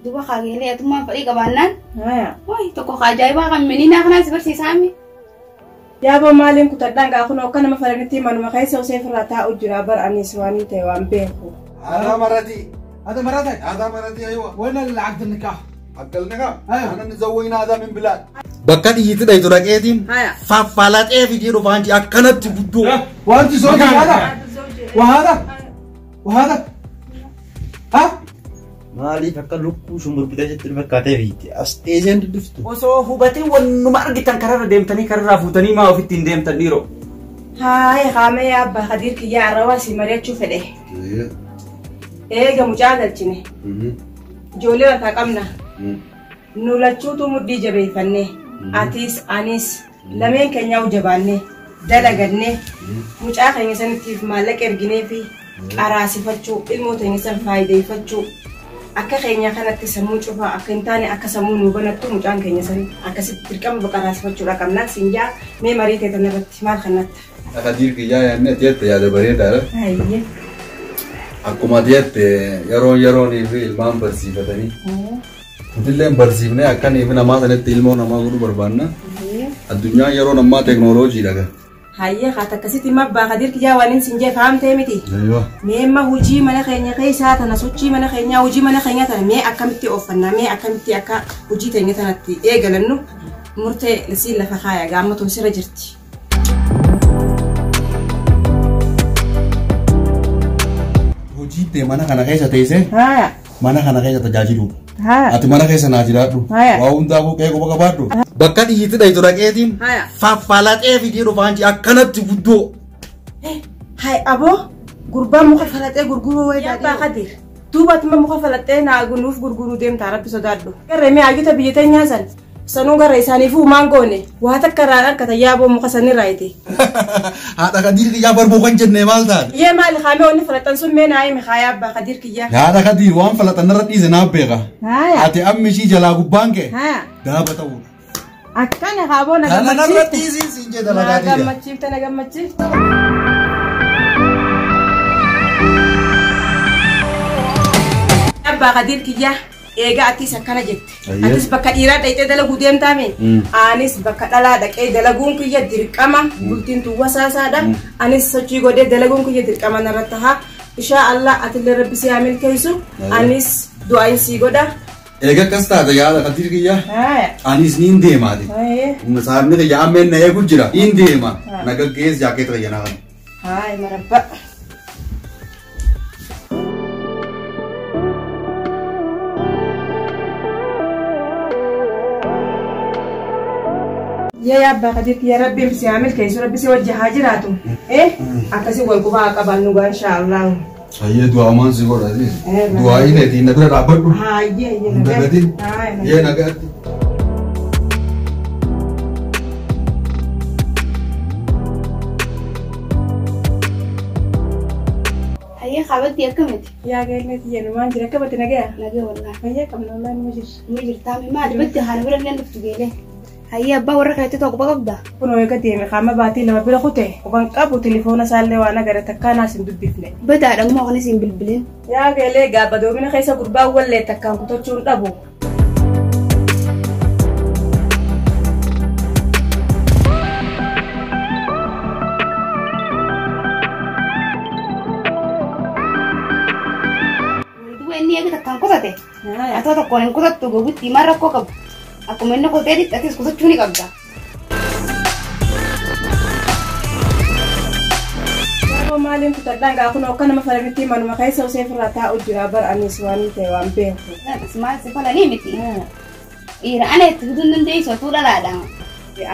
Duba kaageelee atummaan fedhii qabaannaan. Wayi tokko ajaa'ibaa kan miniinaa kanaas barsiisaami. Yaaboo maaliin kutadhaan gaa kun akka nama falanitti manuma keessa osoo ofirraa taa'u jira bara anis waan ta'e waan beeku. هذا مرتي. هذا مرتك؟ هذا مرتي ايوه. وين العقد النكاح؟ حق النكاح؟ ايوه انا نزوجنا هذا من بلاد. Bakka dhiyyitti dhayitu dhaqeetiin faffalaxee fidee dhufaanti akkanatti guddoo. وانت زوجك هذا؟ وهذا؟ وهذا؟ ها؟ Maaliif akka lukkuu shumburbitee sitti fakkaatee fiitti as teesseen dudduftu. Osoo hubatee wannuma argitan kararra deemtanii kararraa fuutanii maa ofitti hin deemtan dhiiroo. Haaya qaamee abbaa Kadiir kiyyaa arrawaa si mari'achuu fedhe. Eega mucaa galchine. Ijoollee harkaa qabna. Nu lachuutu mudhii jabeeffanne. Atis anis lameen keenyaa jabaanne dalaganne mucaa keenya sanittiif maallaqa erginee fi qaraasifachuu ilmoo teenya san faayideeffachuu akka keenya kanatti sammuu cufaa akka hin taane akka sammuu nu banattu mucaan keenya san akkasitti dirqama qaraasifachuudha qabnaa siin jaa mee marii ta'e tanarratti maal kannatta. Kadiir kiyyaa yaadne jette yaada bareedaadha. Hayyee. Akkuma jette yeroon yeroonii fi ilmaan barsiifatanii. Nutillee barsiifnee akkanii fi namaa sanitti ilmoo namaa godhuu barbaanna. Addunyaan yeroon ammaa teeknooloojiidha gaa. Hayyee haata akkasitti immoo abbaa Kadiir kiyyaa waan hin jee fahamtee miti. Mee amma hojii mana keenya keessaa tana sochii mana keenyaa hojii mana keenyaa tana mee akkamitti oofannaa mee akkamitti akka hojii teenya tanatti eegalannu murtee siin lafa kaaya gaammatuun sirra jirti. Hojii tee mana kana keessa teessee mana kana keessa tajaajiluudha. Ati mana keessa naa jiraadhu. Waa hundaafuu qe'ee qofa qabaadhu. Bakka dhiyyitti dhayitu dhaqeetiin faffalaxee fidee dhufaanti akkanatti guddoo. Hayi aboo gurbaan muka falaxee gurguruu wayii abbaa Kadiir. Duuba atuma muka falaxee naa nuuf gurguruu deemtaa rabbi sodaadhu. Garee mee hayyota biyya teenyaa san sanuu garee isaaniifuu maan goone waa takka irraa harkata yaaboo muka sanirraa ite. Haadha Kadiir kiyyaa barbuu kan jennee maal taate? Yee maali kaamee wanni falaxan sun mee naa himi haaya abbaa Kadiir kiyyaa. Haadha Kadiir waan falaxan irra dhiise naaf beeka. Ati ammi ishii jalaa gubbaan kee daaba ta'uudha. Akkana haaboo na Kana narra dhiisiin siin jee dalagaa Na dhiira. gammachiifte na gammachiifte. Abbaa Kadiir kiyyaa eega atis akkana jette. Atis bakka dhiiraa dhaqxee dalaguu deemtaame. Anis bakka dhalaa dhaqee dalaguun kiyya dirqama bultiin tun wasaasaadha. Anis sochii godhee dalaguun kiyya dirqama narra taha. Inshaa Allah atillee rabbi si haa milkeessu. Anis du'aayin sii godha. Eega akkas taate yaada Kadiir kiyyaa. Anis niin deemaati. Saafni kiyya ammeen na eegu jira. Niin deema. Na gaggeessi jaakeeta kiyya naa kana. Haay marabba. Yaa abbaa Kadiir kiyya rabbiin si haa milkeessu rabbi si wajji haa jiraatu. Akkasii wal qubaa qabaannu gaa inshaa Allah. Hayyee du'aamaan si godha. Du'aayin eetiin na bira dhaabbadhu. Hayyee hayyee. Hin dagatin. Yee nagaatti. Hayyee qaabatti akkamiti? Yaa galmee tiyya numaan jira akkamatti nagaya? Nagaya wallaahi. Fayyaa qabna wallaahi numa jirra. Numa jirtaa maali batti haala bira illee dhuftu geelee. Hayyee abbaa warra keetti tokko qabda. Kun eega deeme qaama baatii lama bira kute quban qabu telefoona isaallee waan agare takkaa naas hin dubbifne. Badaadha immoo kanis hin bilbilin. Yaa galee gaabba doomina keessa gurbaan wallee takkaan kutachuu hin dhabu. Duuba inni eega takkaan kutate. Atoo tokkoon hin kutattu gogutti maal rakkoo qabu. Akkuma inni kutee atis kutachuu ni qabda. Yaaboo maaliin kutadhaan gaa kun akka nama falanitti manuma keessa osoo ofirraa taa'u jira bara anis waan ta'e waan beeku. Atis maal si falanii miti. Dhiira ana itti fiduu hin dandeessu atuu dhalaadha.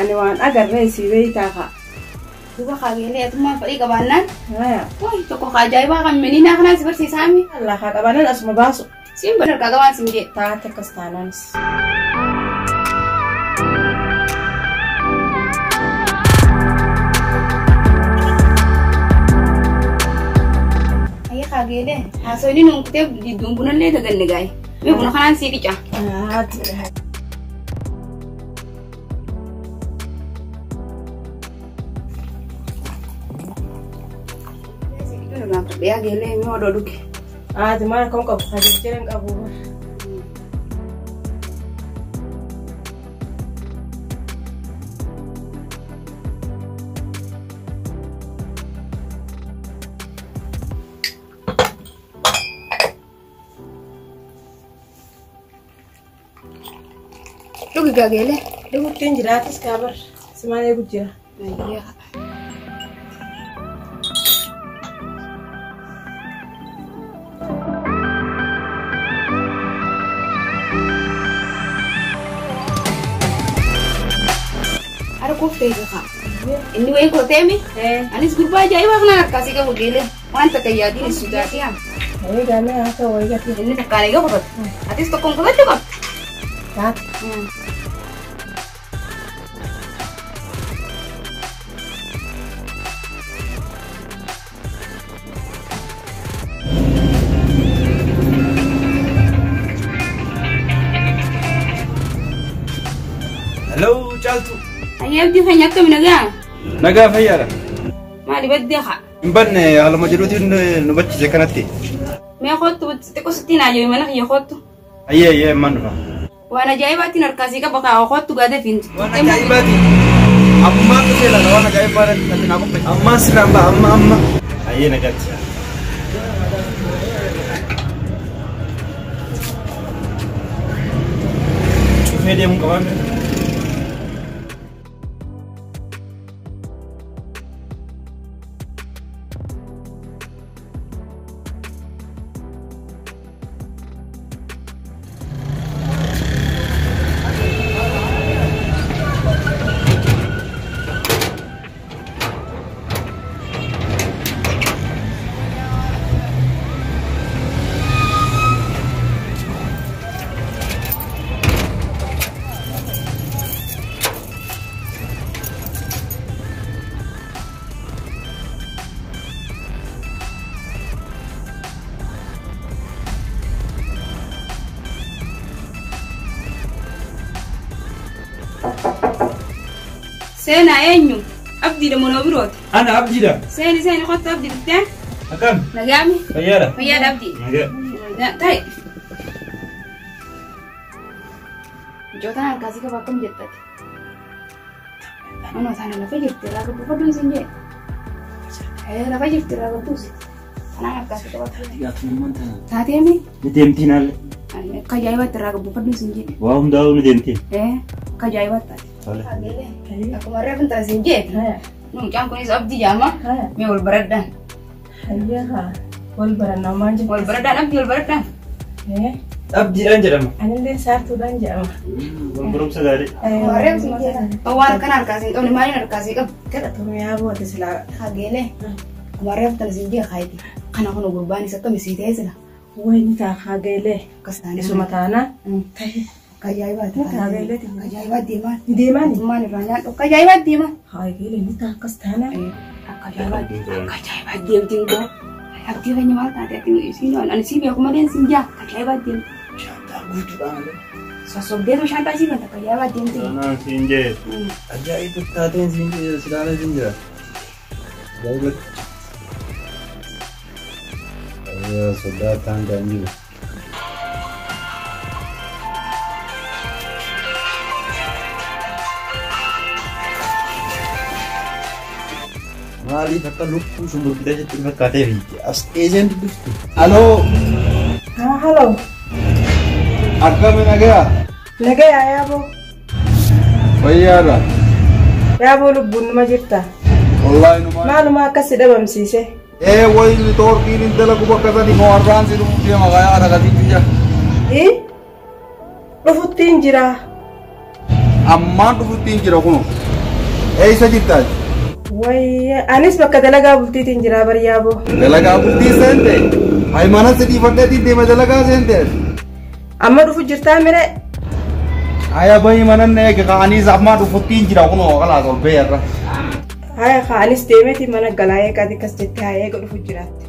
Ani waan agarree si beeytaa kaa. Duuba kaageelee atummaan fedhii qabaannaan. Tokko ajaa'ibaa kan miniinaa kanaas barsiisaami. Allah haa qabaannan asuma baasu. Siin bana harkaa qabaan siin jee. Taate akkas taanaanis. Hayyee kaageelee haasawni nuun kutee didduun bunallee daganne gaa'e. Mee buna kanaan sii qica. Irraanfadhee hageelee mi odoo dhuge. Ati maal akkam qabu? Hajaj jiran qabu. Dhugi gageelee. Dhuguttiin jiraatis kaabar. Simaan eegu jira. Ayyaa. Harkuuf ta'e kaa. Inni wayii kooteemi. Anis gurbaa ajaa'ibaa kanaan harkaasii qabu geelee. Waan takka yaadiin hin sodaatii haa. Wayii gaamee haa ta'u wayii gatii. Inni takkaan eega qotatu. Atis tokkoon qotachuu qabda. Taate. Hello Caaltu. Ayyee abdii keenya akkami nagaa? Nagaa fayyaadha. Maali baddee haa? Hin banne haaluma jedhuutiin nu bachise kanatti. Mee kottu xiqqoo sittiin ajaa'iba mana kiyya kottu. Ayyee ayyee ammaan dhufa. Waan ajaa'ibaatiin harkaasii qaba kaa kottu gaadee fi. Waan ajaa'ibaati. Ammaan dhufee laala waan ajaa'ibaa irratti naa qopheesse. Ammaan sirraan ba'a amma amma. Ayyee nagaatti. Cufee deemuu qabaa miti. Seenaa eenyu? Abdiidha moo nama birooti? Ana abdiidha. Seeni seeni kottu abdii dhuftee? Akkam? Nagaami? Fayyaadha. Fayyaadha abdii. Nagaa. Ta'i. Jootaan harkaasii qaba akkam jettati? Anoo taana lafa jirti irraa gabbu fadhuun siin jee. Lafa jirti irraa gabbuus. Tanaan harkaasii qaba. Taateemi? Ni deemtiin haalle. Akka ajaa'ibaatti irraa gabbu fadhuun siin jee. Waa hundaa'uu ni deemtiin. Akka ajaa'ibaatti taate. Akkuma reefu taate siin jee. Mucaan kunis abdii jaama. Mee wal baradhaan. Hayyee haa. Wal barannaa maal jettu? Wal baradhaan abdii wal baradhaan. Abdiidhaan jedhama. Anillee saartuudhaan jedhama. Wal barumsa gaarii. Waan akkana harkaasii hin qabne maaliin harkaasii qabu? Kadhatuun yaa boote silaa. Hageelee. Akkuma reefu taate siin jee kaayiti. Kana kun gurbaanis akkam isii ta'e sila. Wayni taa hageelee. Akkas taane. Isuma taanaa. Tahe. Akka ajaa'ibaatti. Ni taa hageelee. Akka ajaa'ibaatti deemaa. Ni deemaani? Maal irraa nyaadhu? Akka ajaa'ibaatti deemaa. Hageelee ni taa akkas taanaa. Akka ajaa'ibaatti. Akka ajaa'ibaatti deemtiin koo. Abdii keenya maal taate ati isiin ani sii beeku malee siin jaa akka ajaa'ibaatti deemti. Shaantaa guutuudhaan malee. Sossobdeetu shaantaa sii banta akka ajaa'ibaatti deemti. Sanaan siin jee. Ajaa'iba taateen siin jira silaalee siin jira. Ajaa'ibatti. Sodaa taan kan jiru. Maaliif akka lukkuu shumburbitee sitti fakkaatee fiigde? As dheeseen dubbiftu. Aloo. Haa haloo. Akkami nagaa? Nagayaa yaaboo. Fayyaadha. Yaaboo lubbuun numa jirta. Wallaahi numa. Maaluma akkas si dhabamsiise? Wayi toorkiin hin dalagu bakka sani warraan si dhufuuf deema kayaa kana gadiitti jira. Dhufuttiin jira. Ammaan dhufuttiin jira kunu. Eessa jirtaa? Wayya anis bakka dalagaa bultiitiin jira bar yaaboo. Dalagaa bultii seente? Haymana si dhiifadheetiin deema dalagaa seente? Amma dhufu jirtaa mire? Haya bahi manan eege ka'aniis ammaa dhufuttiin jira kunoo kalaas ol ba'e irra. Haya ka'anis deemeeti mana galaa eegaati akkas jettee haa eega dhufu jiraatte.